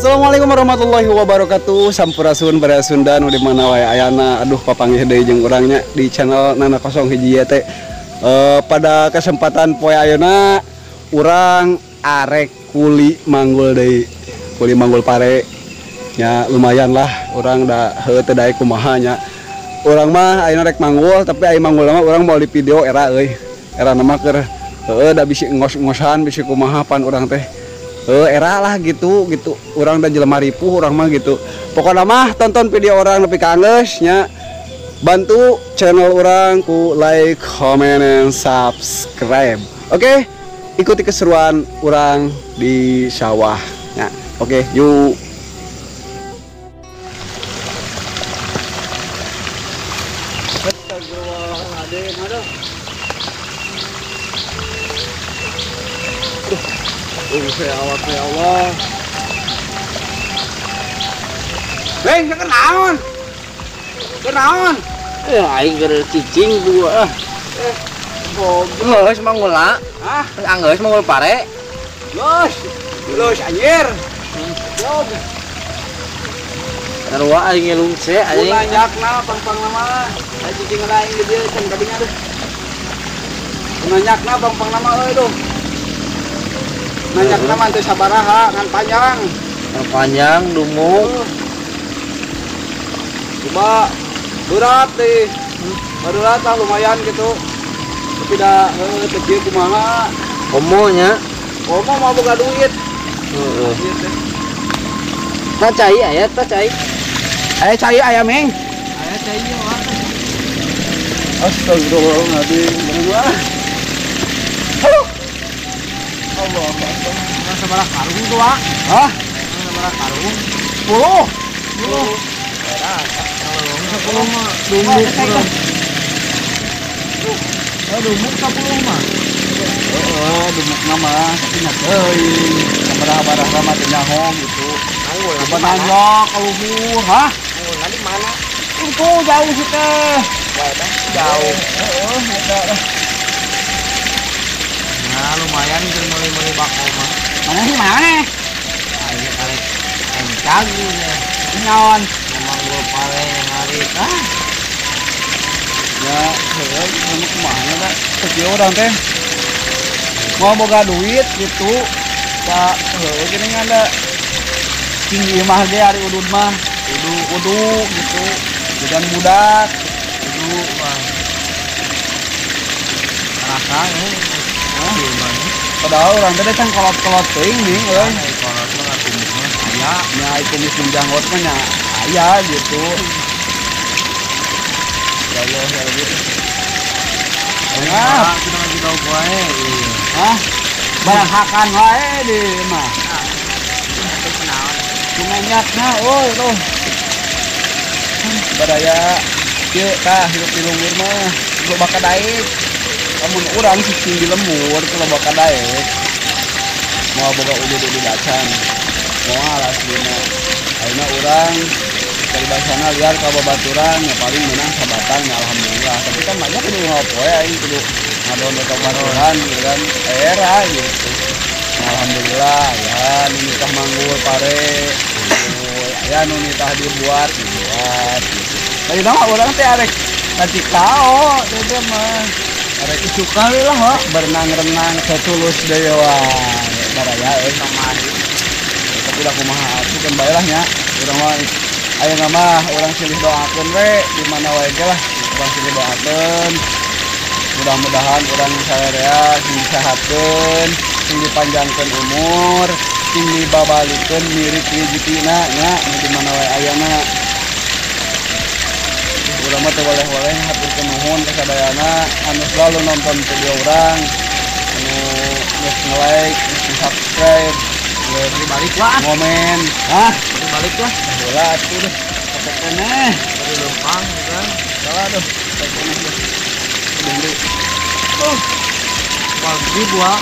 Assalamualaikum warahmatullahi wabarakatuh. Sampurasun baraya Sunda nu di mana wae ayana. Aduh papanggih deui jeung urang nya di channel Nana 01 YT. Pada kesempatan poe ayeuna urang arek kuli manggul deui. Kuli manggul pare. Nya lumayan lah urang da heueuh teu daek kumaha nya. Urang mah ayeuna rek manggul tapi aya manggul mah urang mau di video era euy. Era nama keur heueuh da bisi ngos-ngosan bisi kumaha pan urang teh. Era lah gitu gitu orang dan jelema ripuh orang mah gitu. Pokoknya mah tonton video orang nepi ka anggeus nya, bantu channel orang ku like, comment, and subscribe. Oke, ikuti keseruan orang di sawah nya. Oke, yuk. Ya Allah, ya Allah. Beng, kenaon? Kenaon? Aing keur cicing gua. Goblok, geus manggul. Hah? Anggeus manggul pare. Los. Los anjir. Goblok. Sarua aing ngelungse anjing. Nanyakna pang-pang mah. Aing cicing aing di dieu can kadinya duh. Nanyakna pang-pang nama euy duh. Nanyak nama teu sabaraha ngan panjang. Panjang dumuk. Coba berat deh. Berat lah lumayan gitu. Tapi da heueuh teu kieu kumaha. Komo nya. Komo mau boga duit. Heeh. Tah cai aya tah cai. Aya cai aya meng. Aya cai mah. Astagfirullahaladzim. Bener gua. Allah, sabaraha karung tuh, Wak? Hah? Sabaraha karung? 10. 10. Era, 10 mah dumuk. Oh, dumuk 10 mah. Heeh, dumuk mah tapi nya teuing. Sabaraha-baraha mah teu nyaho gitu. Apa nanjak ka luhur, hah? Manggulna di mana? Itu jauh sih teh. Jauh. Heeh, eta. Nah, lumayan keur meuli-meuli bako mah. Mana sih mana? Aing karek encag nya. Naon? Manggul pare yang hari. Ah. Ya, heueuh anu kumaha nya da? Teu urang teh. Mau boga duit gitu. Da heueuh geuning ada tinggi imah ge ari udud mah. Udu gitu. Bukan budak. Udu mah. Rasa ya. Padahal orang tadi kan kolot-kolot teuing nih, euy. Kolot mah kumis mah aya, nya kumis menjanggot mah nya aya gitu. Ya Allah, ya Allah. Ah, kita lagi dog wae. Hah? Barang hakan wae di mah. Kumanyakna euy tuh. Baraya kieu tah hirup di lembur mah, loba kadaek. Lamun urang cicing di lembur kalau bakal daek mau boga udud-udud acan moal aslina ayeuna urang dari basana liar ka babaturan ya paling menang sabatang ya alhamdulillah tapi kan banyak kudu ngopoe aing kudu ngadon ka babaturan gitu kan era gitu. Nah, alhamdulillah ya nu nitah manggul pare aya nu nitah dibuat dibuat gitu. Tadi mah urang teh arek kacikao teh mah arek isukan lah wak berenang-renang setulus deui wae baraya euy kamari. Tapi da kumaha atuh keun bae lah nya urang mah ayeuna mah urang silih doakeun we di mana wae ge lah urang silih doakeun mudah-mudahan urang sarerea sing disehatkeun sing dipanjangkeun umur sing dibabalikeun mirik rejekina nya di mana wae ayana. Urang mah teu waleh-waleh haturkeun nuhun ka sadayana anu selalu nonton video urang anu geus nge-like, geus subscribe, geus balik lah, ngomen. Hah? Balik lah. Heula atuh deh. Capek keneh. Dari lempang kan. Salah duh, capek keneh deh. Udah deui. Pagi gua.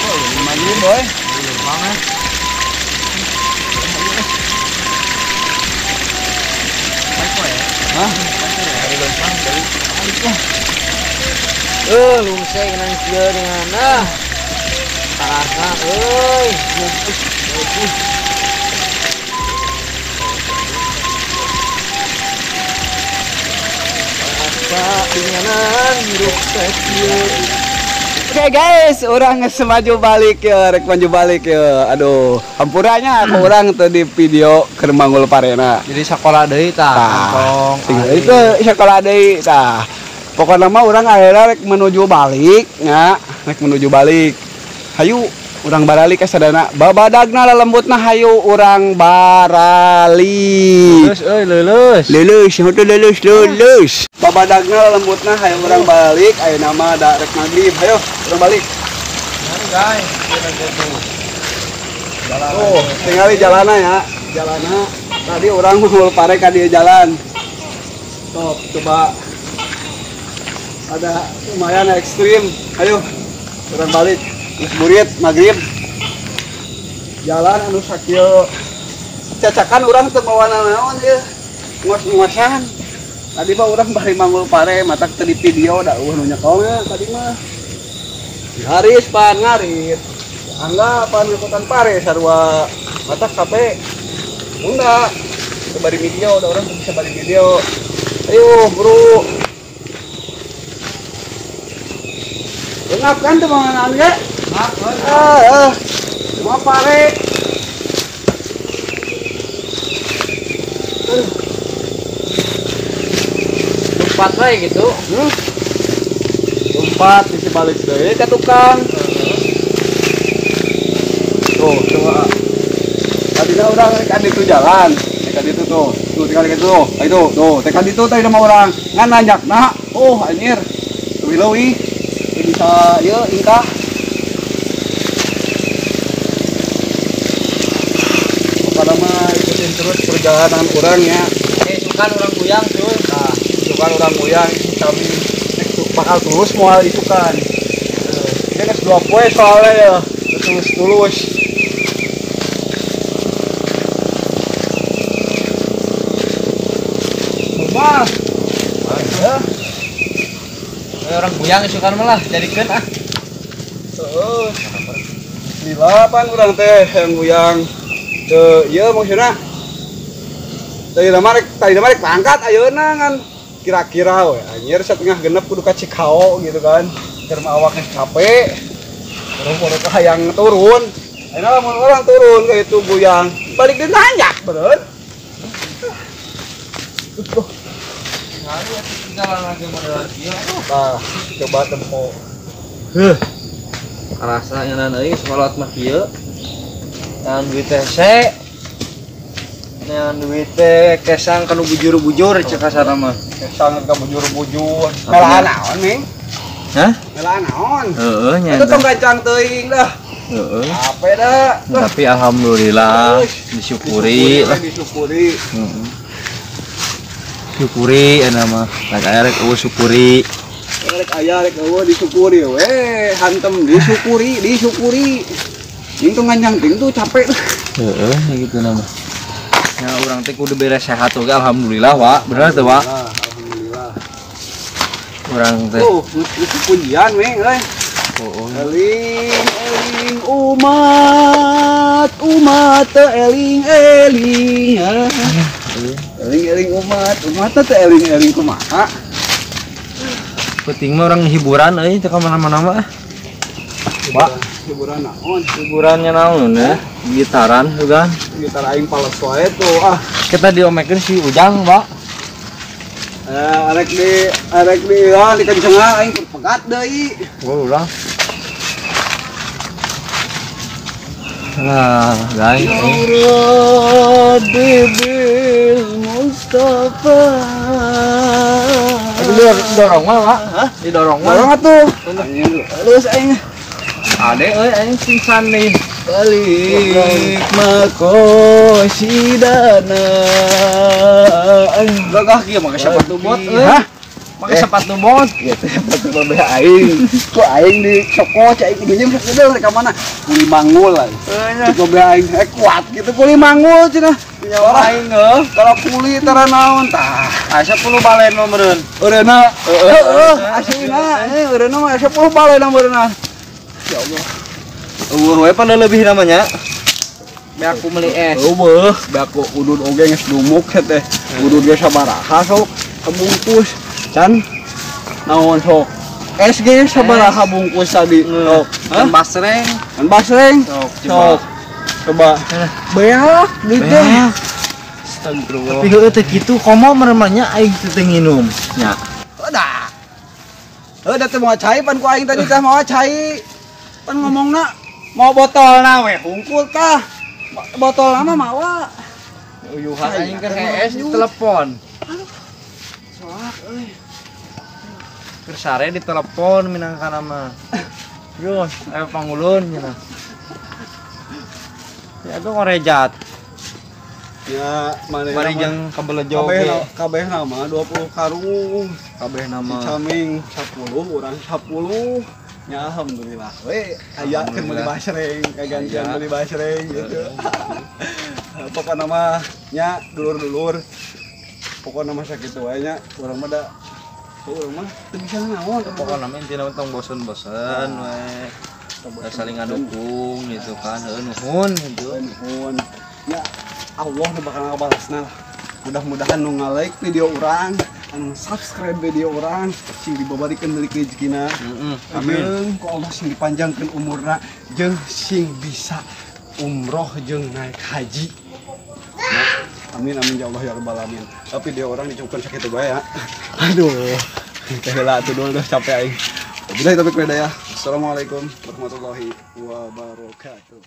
Oh, maghrib boy. Dari lempang ya. Hah? Dari lempang dari balik lah. Lungse ngeunang kieu dengan ah. Tarasa euy. Oke guys, orang geus maju balik ya, rek maju balik ya. Aduh, hampuranya aku orang teu di video keur manggul parena. Jadi sekolah deui tah. Tinggal itu sekolah deui tah. Pokokna mah urang akhirnya rek menuju balik nya, rek menuju balik. Hayu urang baralik ka sadana. Babadagna lalembutna hayu urang baralik. Lulus euy, lulus. Lulus, heuh lulus, lulus. Babadagna lalembutna hayu urang balik, ayeuna mah da rek magrib. Hayu urang balik. Guys, tuh, tinggali jalana ya. Jalana tadi urang manggul pare ka dieu jalan. Tuh, coba ada lumayan ekstrim. Ayo, urang balik. Geus burit magrib. Jalan anu sakieu cacakan urang teu mawa naon ieu. Ngos-ngosan. Tadi mah urang bari manggul pare matak teu di video da eueuh nu nyekong ya tadi mah. Haris pan ngarit. Angga pan ngikutan pare sarua matak kape. Unda teu bari video da urang teu bisa bari video. Ayo, bro. Lengap kan tuh mangan ge? Cuma pare. Lompat wae gitu. Lompat isi balik deui ka tukang. Tuh, coba. Tadina urang rek ka ditu jalan, rek ka ditu tuh. Tuh tinggal gitu tuh. Itu tuh, rek ka ditu tadi mah urang. Ngan nanjakna, oh anjir. Leuwih-leuwih. Bisa ieu ingkah. Pokokna mah ikutin terus perjalanan urang ya. Isukan urang guyang cuy. Nah, isukan urang guyang kami bakal tulus moal isukan. Ini geus 2 poe soalnya ya. Tulus-tulus. Rumah. Ya. Orang guyang isukan malah jadikeun ah. Heeh. Lila pan urang teh yang guyang. Teu ieu maksudna. Tadi mah rek pangkat ayeuna ngan kira-kira we anjir setengah genep kudu ka Cikao gitu kan. Keur mah awak geus capek. Terus ka hayang turun. Ayeuna lamun urang turun ka itu guyang, balik deui nanjak beureun. Tuh. Jalan lagi model kieu. Tah, coba tempo. Heuh. Karasa nyanan euy salat mah kieu. Ngan duit teh se. Ngan duit teh kesang kanu bujur-bujur cek kasarna mah. Kesang ka bujur-bujur. Melahan naon, Ming? Hah? Melahan naon? Heeh nya. Itu tong gancang teuing dah. Heeh. Apa dah? Tapi alhamdulillah disyukuri lah. Disyukuri. Heeh. Syukuri enak mah, rek aya rek eueuh syukuri. Rek aya rek eueuh disyukuri we, hantem disyukuri, disyukuri. Ini tuh nganjang ting tuh capek. Heeh, gitu nama. Ya urang teh kudu beres sehat oge alhamdulillah, Wak. Bener teu, Wak? Alhamdulillah. Urang teh. Tuh, geus pujian we euy. Oh. Eling eling umat, umat teu eling eling. Eling-eling umat, umat teh eling-eling kumaha. Penting mah orang hiburan euy teu ka mana-mana mah. Pak, hiburan naon? Hiburannya naon ya? Gitaran juga. Gitar aing pales wae tuh ah. Kita diomekeun si Ujang, Pak. Arek di ya dikencengan aing pegat deui. Oh, ulah. Nah, guys. Bil Mustafa. Didorong mah, Pak. Hah? Didorong mah. Dorong atuh. Terus aing. Ade euy aing pingsan nih. Balik makosidana. Gagah kieu make sepatu bot euy. Hah? Make sepatu bot. Ieu teh sepatu babeh aing. Ku aing di cokot aing kudu nyeum sakedeul ka mana? Kuli manggul aing. Cek babeh aing kuat gitu kuli manggul cenah. Nyawa aing heuh. Kalau kuli tara naon tah. Asa 10 balen mah meureun. Eureuna heueuh aslina eureuna mah 10 balen meureunna. Ya Allah. Eueuh we pan leuwih namanya. Beak ku meuli es. Eueuh, beak ku udud oge geus dumuk teh. Udud ge sabaraha sok kabungkus. Can naon sok? Es ge sabaraha bungkus tadi? Sok. Hah? Basreng. Kan basreng. Sok, Sok. Coba. Beak duit teh. Astagfirullah. Tapi heueuh teh kitu komo meremanya aing teh nginum. Nya. Udah. Udah teh mau cai pan ku aing tadi teh mau cai. Pan ngomongna mau botolna we hungkul tah. Botolna mah mawa. Uyuhan aing keur es ditelepon. Aduh. Soak euy. Keur sare ditelepon minangkana mah. Yo, ayo pangulun cenah. Ya gua ngorejat. Ya, mana mari jeung kabelejo ge. Kabeh nama 20 karung, kabeh nama. Si Caming 10, urang 10. Ya alhamdulillah we aya keur meuli basreng, kagantian meuli basreng gitu. Pokona mah nya dulur-dulur. Pokona mah sakitu wae nya, urang mah da urang mah teu bisa naon. Pokona mah intina tong bosen-bosen we. Saling ngadukung gitu kan. Heuh nuhun gitu. Nuhun. Ya Allah nu bakal ngabalasna lah. Mudah-mudahan nu nga-like video urang, anu subscribe video urang, sing dibabarikeun milik rezekina. Amin. Ku Allah sing dipanjangkeun umurna jeung sing bisa umroh jeung naik haji. Amin amin ya Allah ya rabbal alamin. Tapi video urang dicukupkeun sakitu bae ya. Aduh. Teh heula atuh dulu capek aing. Wabillahi taufiq wal hidayah. Assalamualaikum warahmatullahi wabarakatuh.